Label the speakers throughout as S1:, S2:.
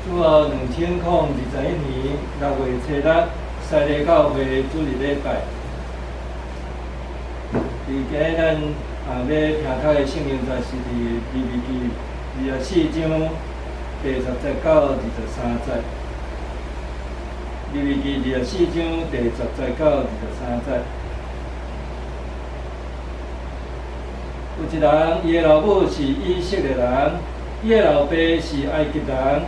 S1: 主後2021年6月初六，西麗教會主日禮拜。佇今日咱欲聽讀的聖經節是佇利未記24章第10節到23節。利未記二十四章第十節到二十三節。有一人，伊的老母是以色列人，伊的老爸是埃及人。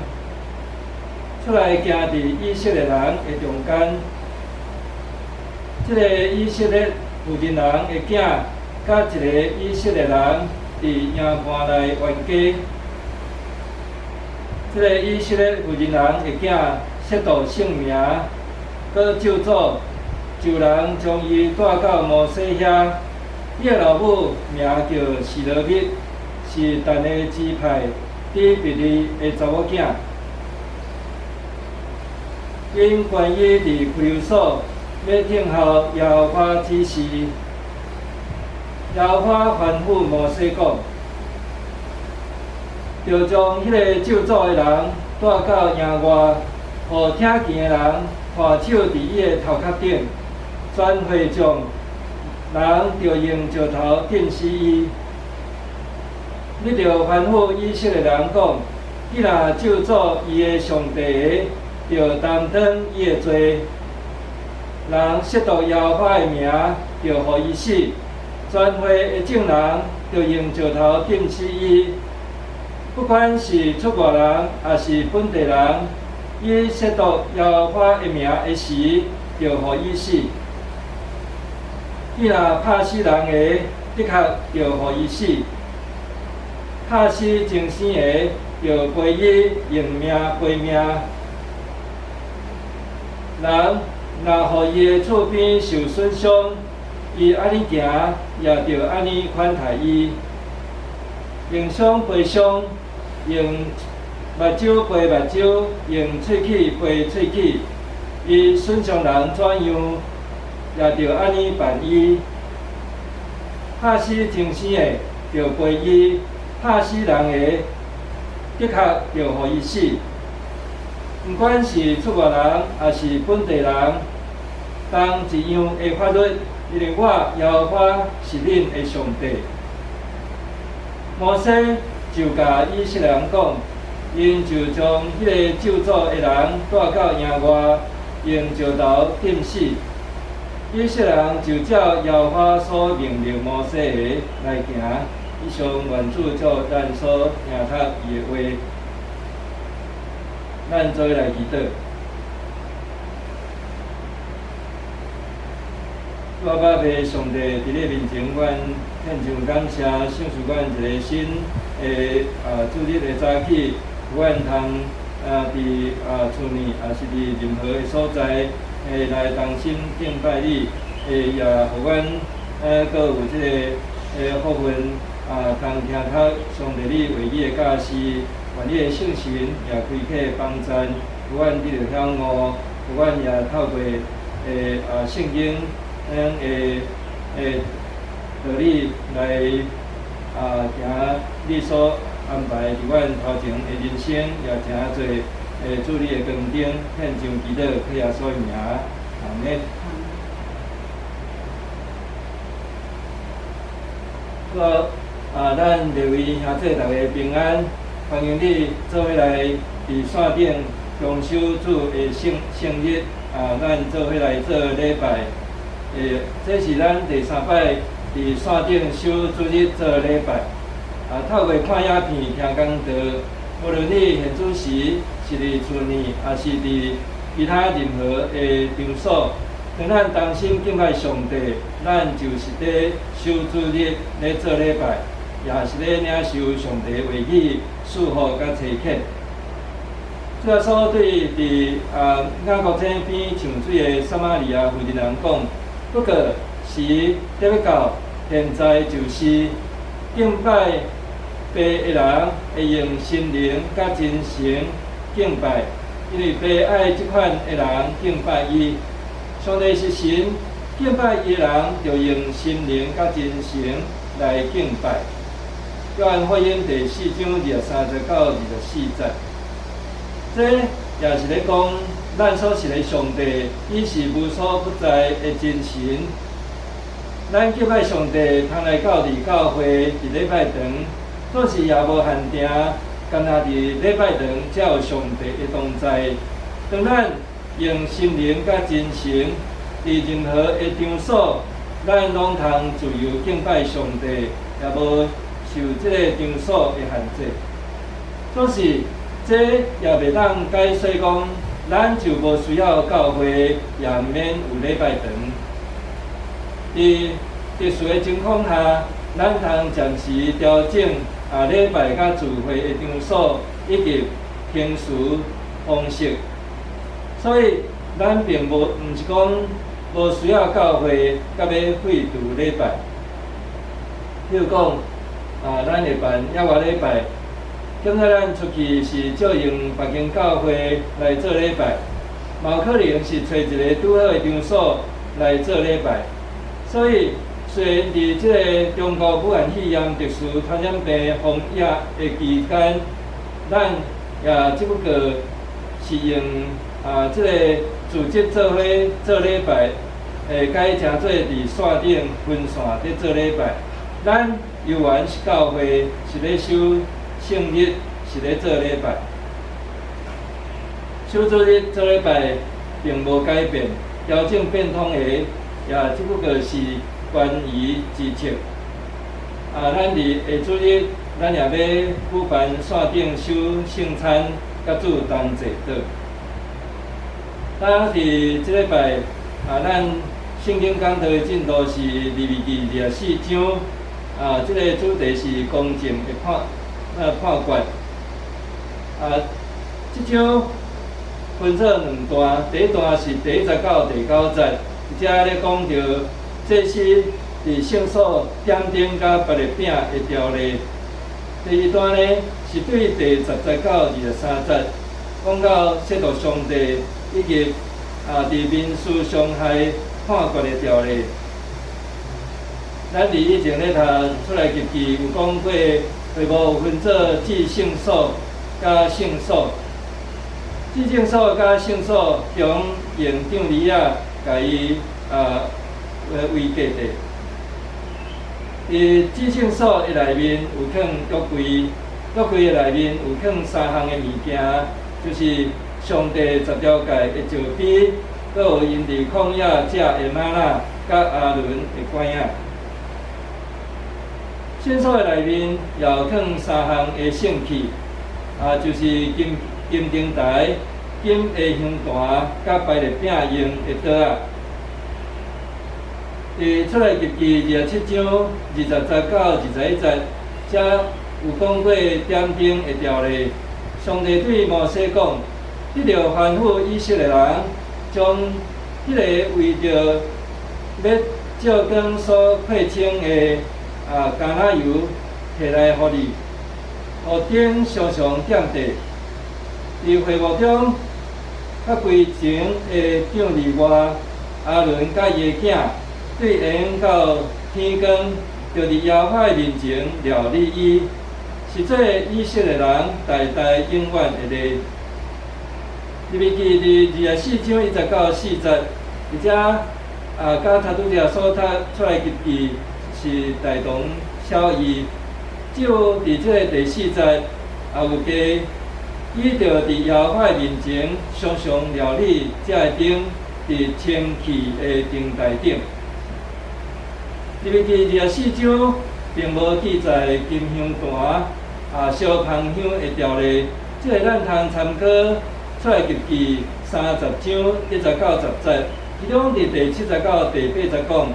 S1: 出來行佇以色列人的中間，這个以色列婦人的囝，佮一个以色列人佇營盤內冤家。這个以色列婦人的囝褻瀆聖名，閣咒詛，就人將伊帶到摩西遐。伊的老母名叫示羅密，是但的支派底比利的查某囝。𪜶關伊佇拘留所，欲聽候耶和華指示。耶和華吩咐摩西講：著將彼個咒詛的人帶到營外，予聽見的人看手佇伊的頭殼頂，全會眾人著用石頭釘死伊。你著吩咐以色列人講：你若咒詛伊的上帝的，著擔當伊的罪。人褻瀆耶和華的名，著予伊死。全會的眾人著用石頭釘死伊。不管是出外人，抑是本地人，伊褻瀆耶和華的名的時，著予伊死。伊若拍死人的，的確著予伊死。拍死精生的，著賠伊用命賠命。人若予伊的厝邊受損傷，伊按呢行，也著按呢款待伊。用傷賠傷，用目睭賠目睭，用喙齒賠喙齒。伊損傷人怎樣，也著按呢辦伊。拍死精生的，著賠伊；拍死人的，的確著予伊死。毋管是出外人，抑是本地人，同一樣的法律，因為我耶和華是恁的上帝。摩西就共以色列人講，𪜶就將彼个咒詛的人帶到營外，用石頭釘死。以色列人就照耶和華所命令摩西的來行。以上願主照咱所聽讀伊的話，咱做伙來祈禱。阿爸父上帝佇你面前，阮獻上感謝，賞賜阮一个新的主日的早起，阮通佇厝內，抑是佇任何的所在，來同心敬拜你，也予阮閣有這个福分通聽讀上帝你話語的教示，願你的聖神也開啟幫贊，予阮得著曉悟，予阮也透過聖經咱的道理來行你所安排佇阮頭前的人生，也成做主你的光燈，獻上祈禱，靠耶穌的名，阿們。好，咱各位兄弟逐家平安，歡迎你做伙來佇線頂共守主的聖聖日，咱做伙來做禮拜。這是咱第三擺佇線頂守主日做禮拜。透過看影片、聽講道，無論你現此時是佇厝內，抑是佇其他任何的場所，當咱同心敬拜上帝，咱就是佇守主日咧做禮拜，也是咧領受上帝話語、祝福佮差遣。主耶穌對佇雅各井邊搶水的撒瑪利亞婦人講：不過時得欲到，現在就是敬拜父的人會用心靈佮真誠敬拜，因為父愛這款的人敬拜伊。上帝是神，敬拜伊的人著用心靈佮真誠來敬拜。約翰福音第4章23節到24節。這也是咧講，咱所信的上帝，伊是無所不在的真神。咱敬拜上帝，通來到佇教會佇禮拜堂，總是也無限定，干焦佇禮拜堂才有上帝的同在。當咱用心靈佮真誠，佇任何的場所，咱攏通自由敬拜上帝，也無受這個場所的限制。總是這也袂當解說講，咱就無需要教會，也毋免有禮拜堂。佇特殊的情況下，咱通暫時調整禮拜佮聚會的場所以及程序方式。所以，咱並無毋是講無需要教會，佮欲廢除禮拜。比如講，咱會辦野外禮拜，今仔咱出去是借用別間教會來做禮拜，嘛有可能是揣一个拄好的場所來做禮拜。所以，雖然佇這个中國武漢肺炎特殊傳染病防疫的期間，咱也只不過是用這个組織做伙做禮拜，會改成做佇線頂分線佇做禮拜。咱猶原是教會，是咧守聖日，是咧做禮拜。守主日做禮拜並無改變，調整變通的也只不過是權宜之策。咱佇下主日，咱也欲舉辦線頂守聖餐，佮主同齊禱。佇這禮拜，咱聖經講道的進度是利未記24章，這个主題是公正的判決。這章分做兩段，第一段是第1節到第9節，遮咧講著祭司佇聖所點燈佮排列餅的條例。第二段呢是對第10節到23節，講到褻瀆上帝以及佇民事傷害判決的條例。咱佇以前咧讀出埃及記有講過，會幕有分做至聖所佮聖所。至聖所佮聖所中用帳籬仔共伊圍隔的。佇至聖所的內面有囥約櫃，約櫃的內面有囥三項的物件，就是上帝十條誡的石碑，閣有𪜶佇曠野食的嗎哪，佮亞倫的拐仔。聖所的內面也有囥三項的聖器，就是金金燈台、金的香壇，佮排列餅用的桌仔。佇出埃及記27章20節到21節，遮有講過點燈的條例。上帝對摩西講：你著吩咐以色列人，將彼个為著欲照光所配稱的橄欖油提來予你，予燈常常點著。佇會幕中較規層的帳籬外，亞倫佮伊的囝對下昏到天光，著佇耶和華的面前料理伊，是做以色列人代代永遠的例。利未記佇24章1節到4節，佇遮佮頭拄才所讀出埃及記是大同小異，只有佇這个第4節也有加，伊著佇耶和華的面前常常料理這个燈佇清氣的燈台頂。利未記24章並無記載金香壇燒芳香的條例，這个咱通參考出埃及記30章1節到10節，其中佇第7節到第8節講，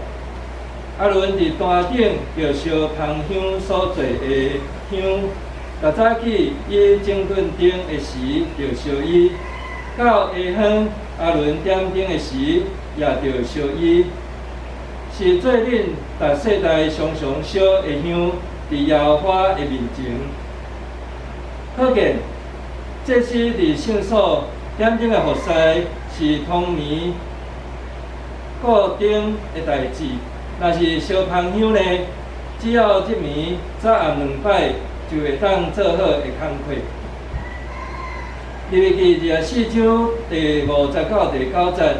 S1: 亞倫佇壇頂著燒芳香所做的香，逐早起伊整頓燈的時，著燒伊；到下昏，亞倫點燈的時，也著燒伊。是做恁逐世代常常燒的香，佇耶和華的面前。可見，祭司佇聖所點燈的服事是通暝顧燈的代誌。若是燒芳香呢，只要一暝早暗兩擺就會當做好的工課。利未記24章第5節到第9節，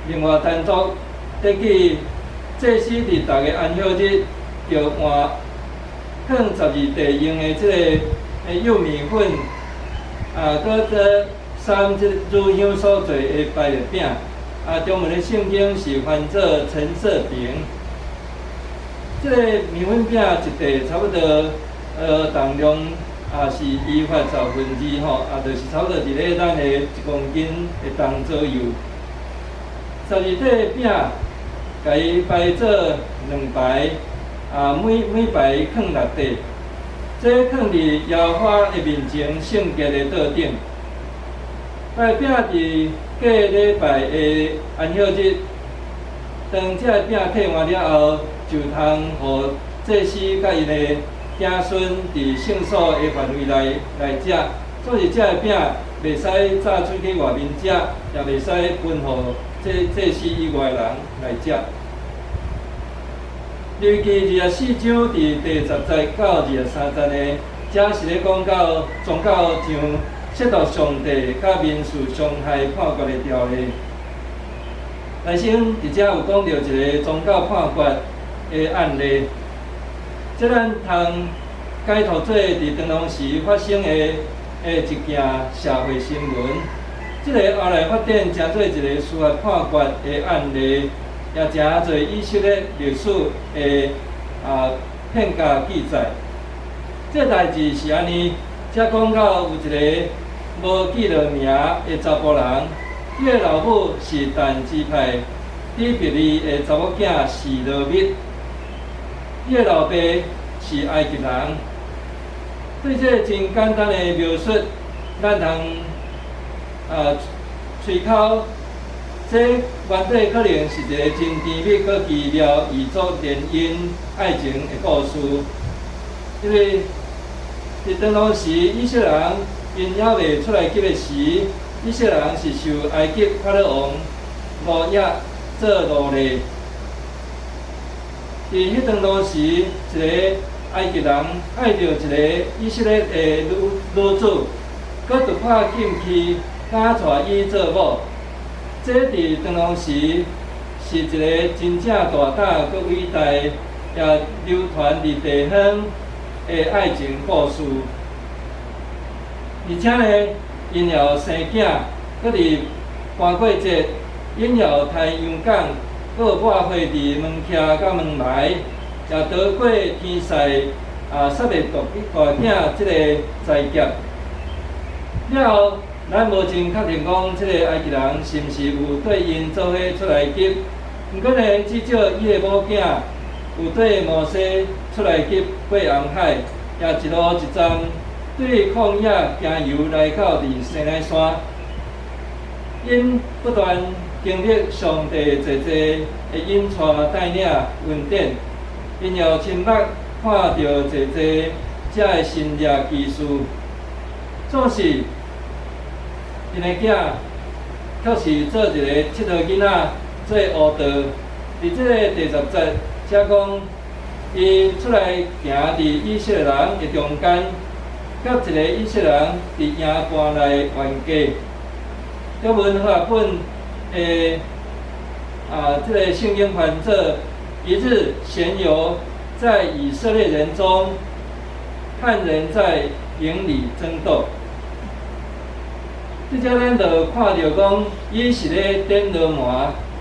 S1: 另外單獨提起祭司佇逐个安息日，著換放12塊用的這个幼麵粉，啊，閣這三這乳香所做的敗麥餅，啊，中文的聖經是翻做陳設餅。這个麵粉餅一塊差不多，重量啊是伊法2/10吼，啊，就是差不多佇咧咱的1公斤的重左右。12塊餅，共伊排做兩排，啊，每排囥六塊，這囥佇耶和華的面前聖潔的桌頂。擺餅佇過禮拜的安息日，當這個餅退換了後，就通予祭司佮𪜶的子孫佇聖所的範圍內來食。總是這個餅袂使炸出去外面食，也袂使分予祭司以外的人來食。利未記24章佇第10節到23節呢，這是咧講到宗教上褻瀆上帝佮民事傷害判決的條例。來先佇遮有講著一个宗教判決的案例，這咱通解脫做佇當當時發生的一件社會新聞。這个後來發展成做一个司法判決的案例，也誠濟以色列歷史的片段記載。這代誌是按呢，這講到有一个無記錄名的查埔人，伊的老母是但支派底比利的查某囝示羅密，伊的老爸是埃及人。對這个真簡單的描述，咱通推敲，這原底可能是一个真甜蜜、閣奇妙異族聯姻愛情的故事。因為佇當時以色列人𪜶猶未出埃及的時，以色列人是受埃及法老王奴役做奴隸。佇彼當當時，一个埃及人愛著一个以色列的女子，閣突破禁區，敢娶伊做某。這佇當時是一个真正大膽閣偉大，也流傳佇地方的愛情故事。而且呢，𪜶也有生囝，閣佇搬過節，𪜶也有刣羊犅，閣有抹血佇門徛佮門楣，也逃過天使殺滅大囝這个災劫。了後，咱無真確定講，這个埃及人是毋是有綴𪜶做伙出埃及？毋過呢，至少伊的某囝有綴摩西出埃及過紅海，也一路一站對曠野行遊來到佇西奈山。𪜶不斷經歷上帝濟濟的引帶帶領恩典，𪜶也有親目看著濟濟遮的神蹟奇事。總是，𪜶的囝卻是做一個𨑨迌囡仔做烏道。佇這个第10節，寫講伊出來行佇以色列人的中間，佮一个以色列人佇營盤內冤家。中文和合本的這个聖經翻做一日閒遊在以色列人中，看人在營裡爭鬥。這遮咱就看著講，伊是咧典羅門，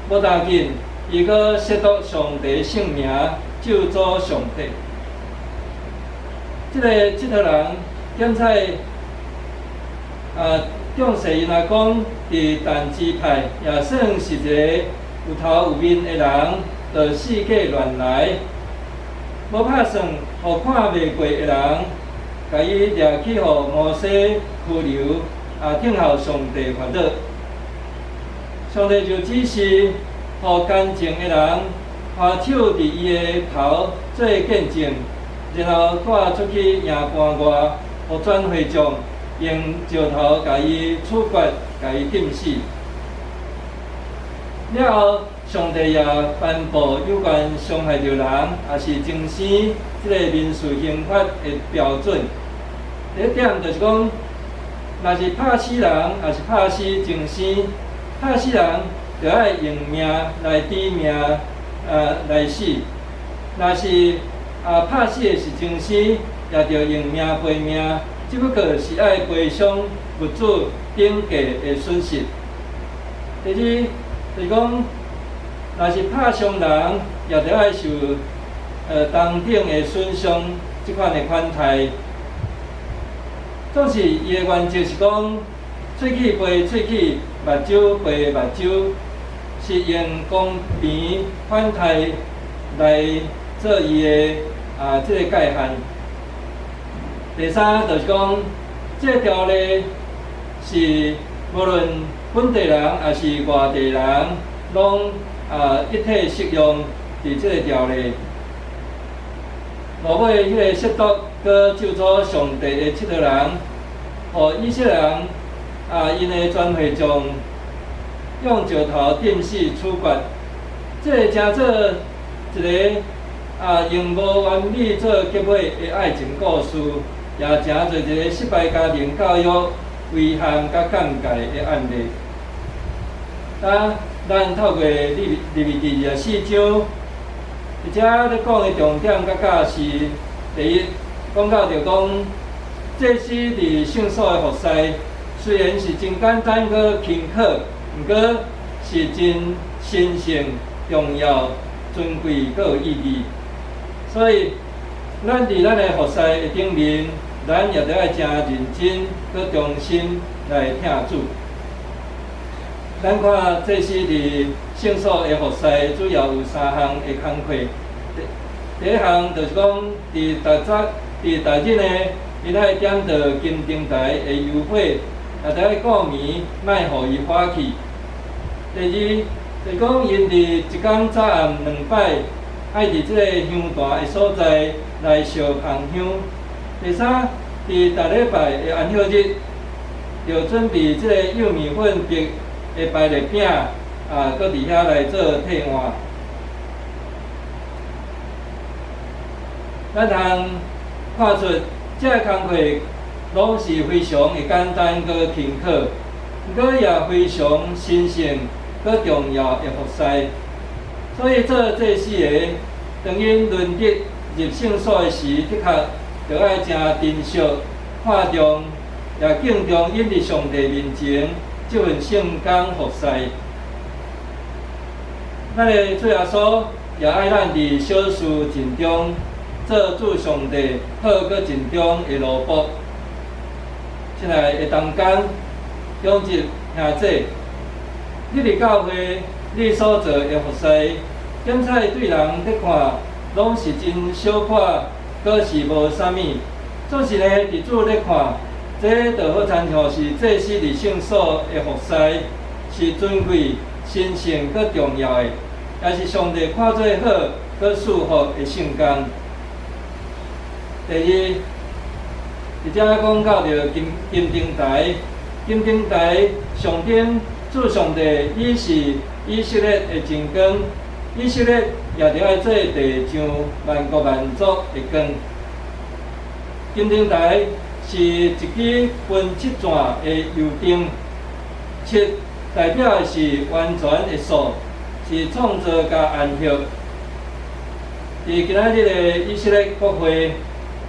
S1: 無要緊，伊閣褻瀆上帝聖名，咒詛上帝。這个𨑨迌人檢採眾世𪜶來講，佇但支派也算是一个有頭有面的人，就四界亂來，無拍算，予看袂過的人，共伊掠去予摩西拘留，等候上帝發落。上帝就指示，予乾淨的人，看守佇伊的頭做見證，然後帶出去營盤外，予全會眾用石頭共伊處決，共伊釘死。了後，上帝也頒布有關傷害著人，抑是重生這个民事刑法的標準。第一點就是講，若是拍死人，抑是拍死重生，拍死人著愛用命來抵命，來死；若是拍死的是重生，也著用命賠命，只不過是愛賠償物主等價的損失。第二，就是講，若是拍傷人，也著愛受同等的損傷，這款的款待。總是伊的原則是講，喙齒賠喙齒，目睭賠目睭，是用公平款待來做伊的這个界限。第三就是講，這个條例是無論本地人抑是外地人，攏一體適用佇這个條例。落尾彼个撒督閣咒詛上帝的七號人，予以色列人𪜶的全會眾用石頭釘死處決。這个成做一个用無完美做結尾的愛情故事，也成做一個失敗家庭教育遺憾佮尷尬的案例。咱透過利未記24章，佇遮咧講的重點佮教示，第一，講到著講，祭司佇聖所的服侍，雖然是真簡單閣輕巧，毋過是真神聖、重要、尊貴閣有意義。所以，咱佇咱的服侍的頂面，咱也著愛誠認真閣忠心來疼主。咱看祭司佇聖所的服侍，主要有三項的工課。第一項就是講，佇逐日呢，𪜶愛點著金燈台的油火，也著愛顧暝，莫予伊火去。第二，就是講，𪜶佇一工早暗兩擺，愛佇這個香壇的所在來燒烘香。第三，佇逐禮拜的安息日，著準備這個幼麵粉煏的排列餅，閣佇遐來做替換。咱通看出，這个工課攏是非常的簡單閣輕巧，毋過也非常神聖閣重要的服侍。所以做祭司的，當𪜶輪值入聖所的時，的確著愛誠珍惜、看重，也敬重𪜶佇上帝面前這份聖工服侍。咱的主耶穌也愛咱佇小事盡忠，做主上帝好閣盡忠的奴僕。親愛的同工、長執兄姐，你佇教會，你所做的服侍，檢採對人咧看，攏是真小可，閣是無啥物。總是呢，佇主咧看，這就好親像是祭司佇聖所的服侍，是尊貴、神聖閣重要的，也是上帝看做好閣賜福的聖工。第二，佇遮講到著金燈台，金燈台象徵主上帝，伊是以色列的真光，以色列也著愛做地上萬國萬族的光。金燈台是一支分七盞的油燈，七代表的是完全的數，是創造佮安息。佇今仔日的以色列國會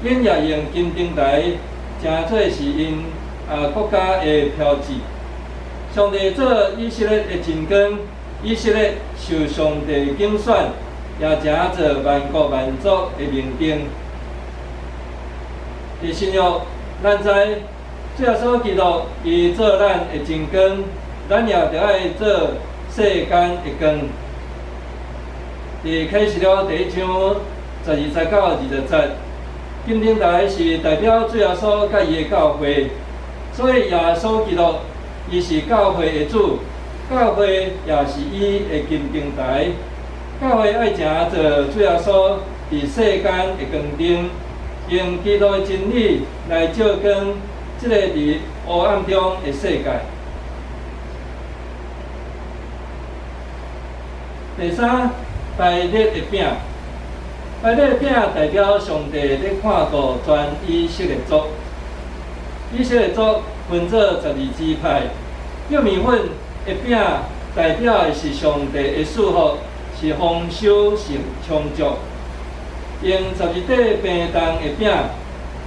S1: ，𪜶也用金燈台，成做是𪜶國家的標誌。上帝做以色列的真光，以色列受上帝揀選，也成做萬國萬族的明燈。佇新約，咱知主耶穌基督伊做咱的真光，咱也著愛做世間的光。佇啟示錄第一章12節到20節，金燈台是代表主耶穌佮伊的教會，所以耶穌基督伊是教會的主，教會也是伊的金燈台。教會愛成做主耶穌佇世間的光燈，用基督的真理來照光這个佇黑暗中的世界。第三，排列的餅，排列的餅代表上帝咧看顧全以色列族，以色列族分做十二支派。玉米粉的餅代表的是上帝的祝福，是豐收，是充足。用十二塊平重的餅，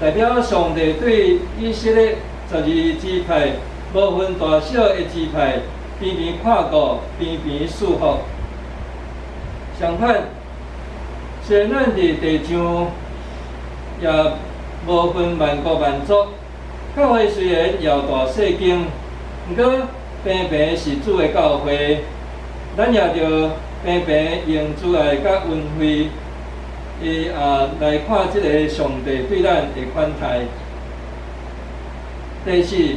S1: 代表上帝對以色列十二支派無分大小的支派，平平看顧，平平祝福。相反，雖然咱佇地上也無分萬國萬族，教會雖然有大細間，毋過平平是主的教會，咱也著平平用慈愛佮恩惠，伊啊來看這个上帝對咱的款待。第四，利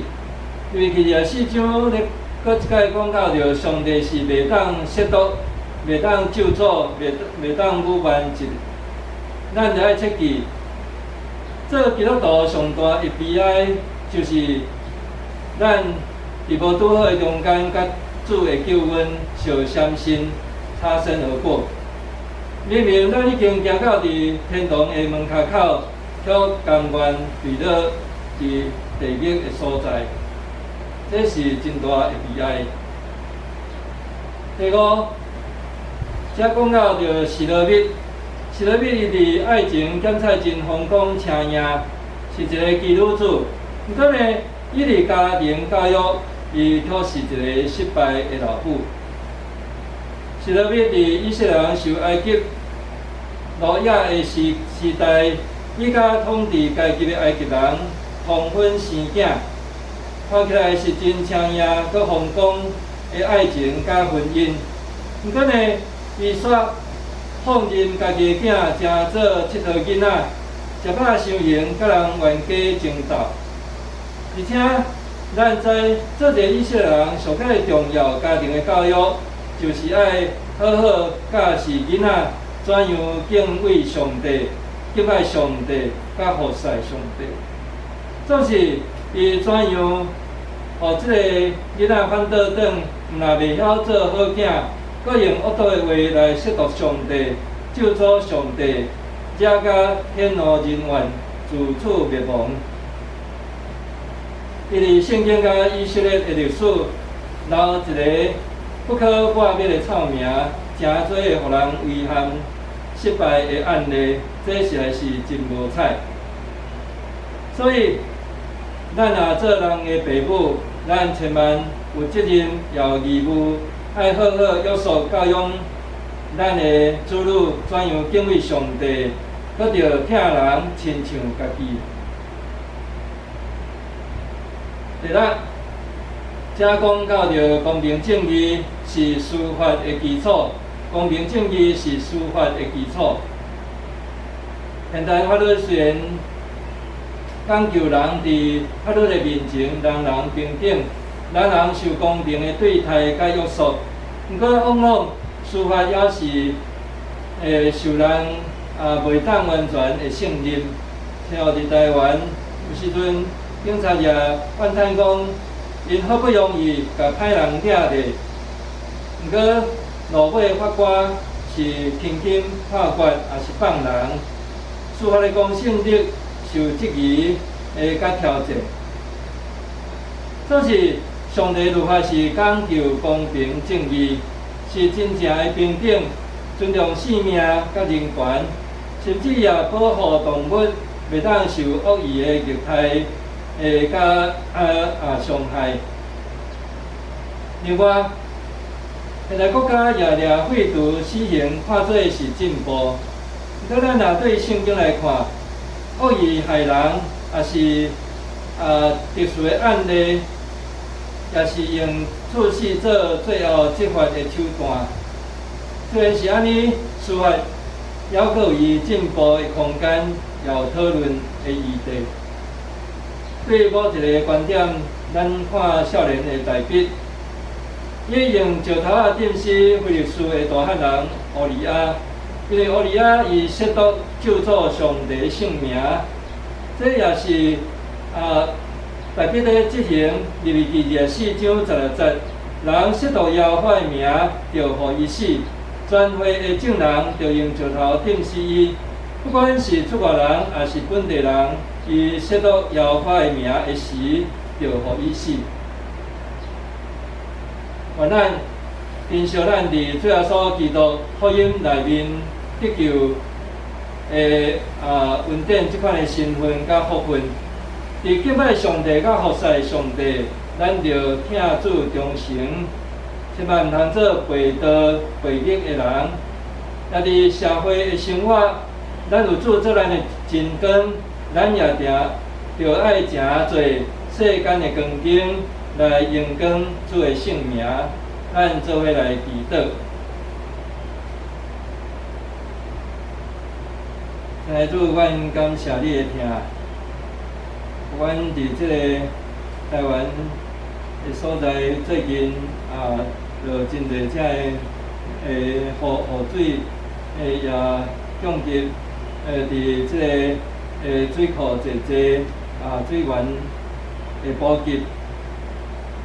S1: 未記廿四章咧，閣一擺講到著上帝是袂當褻瀆、袂當咒詛、袂當侮慢一，咱著愛切記，做基督徒上大的悲哀，就是咱佇無拄好的中間，佮主的救恩相閃身，擦身而過。明明咱已經行到佇天堂的門跤口，卻甘願墜落佇地獄的所在，這是真大的悲哀。第五，這講到著示羅密，示羅密伊佇愛情檢採真風光車贏，是一個妓女子。毋過呢，伊佇家庭教育，伊卻是一個失敗的老母。示羅密佇以色列人受埃及奴役的時代，伊佮統治階級的埃及人通婚生囝，看起來是真青穎、閣風光的愛情佮婚姻。毋過呢，伊煞放任家己的囝成做𨑨迌囡仔，食飽傷閒，佮人冤家爭鬥。而且，咱知做一个以色列人上蓋重要家庭的教育，就是愛好好教示囡仔怎樣敬畏上帝、敬拜上帝、佮服侍上帝。總是伊怎樣，予這个囡仔反倒轉，毋但袂曉做好囝，閣用惡毒的話來褻瀆上帝、咒詛上帝，惹甲天怒人怨，自取滅亡。伊佇聖經佮以色列的歷史留一个不可抹滅的臭名，誠濟會予人遺憾失敗的案例，這實在是真無彩。所以，咱若做人的爸母，咱千萬有責任，也有義務，愛好好約束教養咱的子女，怎樣敬畏上帝，閣著疼人親像家己。第六，這講到著公平正義是司法的基礎，公平正義是司法的基礎。現代法律雖然講求人佇法律的面前，人人平等，人人受公平的對待佮約束。毋過，往往司法也是會受人啊袂當完全的信任。像佇台灣，有時陣警察也怨嘆講，𪜶好不容易共歹人掠著，毋過落尾法官是輕輕判決，抑是放人，司法的公信力受質疑的佮挑戰。總是上帝律法是講究公平正義，是真正的平等，尊重生命佮人權，甚至也保護動物袂當受惡意的虐待的佮傷害。另外，現代國家也掠廢除死刑看做是進步。毋過，咱若對聖經來看，惡意害人，抑是特殊的案例，也是用處死做最後執法的手段。雖然是按呢，司法猶閣有伊進步的空間，也有討論的餘地。對某一个觀點，咱看少年的大衛，伊用石頭仔釘死非利士的大漢人烏利亞，因為烏利亞伊褻瀆咒詛上帝聖名，這也是大衛咧執行利未記24章16節，人褻瀆耶和華的名，就予伊死。全會的眾人就用石頭釘死伊。不管是出外人，抑是本地人，伊褻瀆耶和華的名的時，就予伊死。願咱珍惜咱佇主耶穌基督福音內面得救的恩典這款的身份佮福分，佇敬拜上帝佮服侍上帝，咱著疼主忠誠，千萬毋通做背道背義的人。也佇社會的生活，咱有主做咱的真光，咱也定著愛誠做世間的光景，來榮光主的聖名。咱做伙來祈禱。親愛主，阮感謝你的疼。阮佇這個台灣的所在，最近啊，就真濟遮个雨水，也降級，佇這個水庫濟濟啊，水源的補給。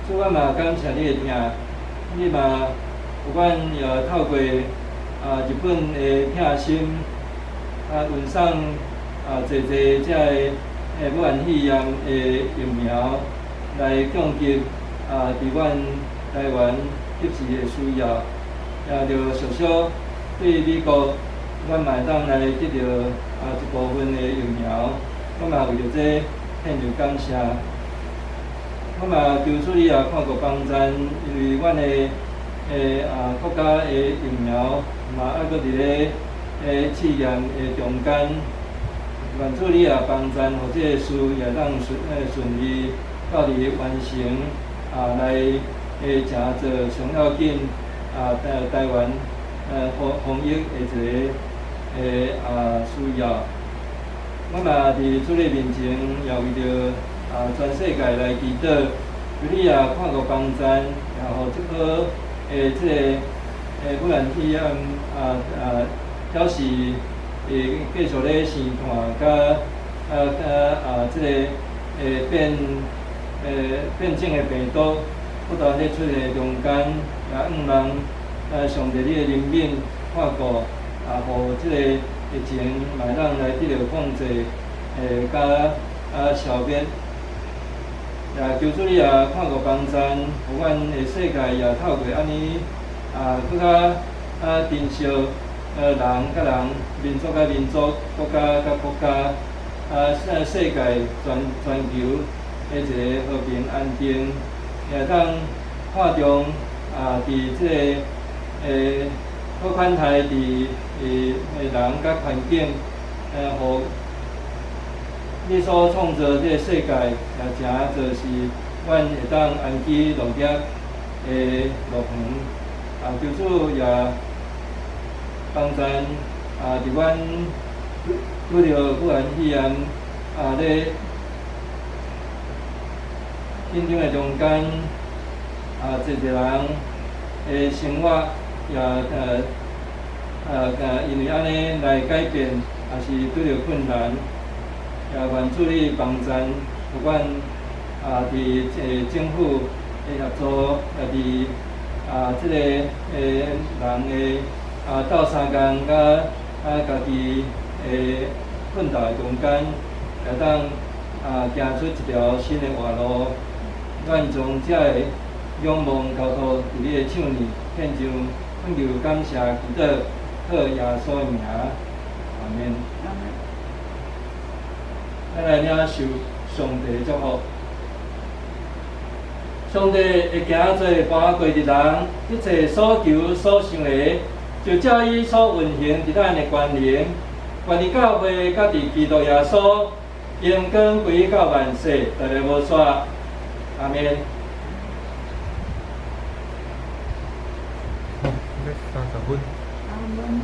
S1: 主，阮嘛感謝你的疼，你嘛予阮也透過啊日本的疼心，啊運送啊濟濟遮个武漢肺炎的疫苗來供給啊佇阮台灣急時的需要，也著常常對美國，阮嘛會當來得著啊一部分的疫苗，我嘛為著這獻上感謝。我嘛求主你也看顧幫贊，因為阮的啊國家的疫苗嘛猶閣佇咧試驗的中間，願主你也幫贊，予這個事也當順利到佇完成，啊來誠做上要緊啊台灣防疫的一個啊需要。我嘛佇主你面前，也為著啊全世界來祈禱，求你也看顧幫贊，也予這顆這個武漢肺炎啊表示會繼續咧生傳，佮啊這個變種的病毒不斷咧出現中間，也向望上帝你的憐憫看顧，啊，予這個疫情嘛會當來得著控制，佮啊消滅。也求主你也看顧幫贊，予阮的世界也透過按呢啊，閣較啊珍惜人佮人、民族佮民族、國家佮國家，啊世界全球的一個和平安定，也會當看重啊，佇這個好款待佇人佮環境，予你所創造這個世界，也誠做是阮會當安居樂業的樂園。啊，求主也幫贊啊，佇阮拄著武漢肺炎啊咧緊張的中間，啊，濟濟人的生活也因為按呢來改變，也是拄著困難。也願主你幫贊，不管啊，佇政府的協助，也佇啊這個人的啊鬥相共佮啊家己的奮鬥的中間，會當啊行出一條新的活路。願將這个仰望交託佇你的手裡，獻上懇求感謝祈禱，靠耶穌的名，阿們。咱來領受上帝的祝福。上帝會行做盤過的人，一切所求所想的，就照伊所運行佇咱的權能，願佇教會佮佇基督耶穌，榮光歸到萬世，代代無煞。阿們。
S2: 好，30分。
S3: 阿們。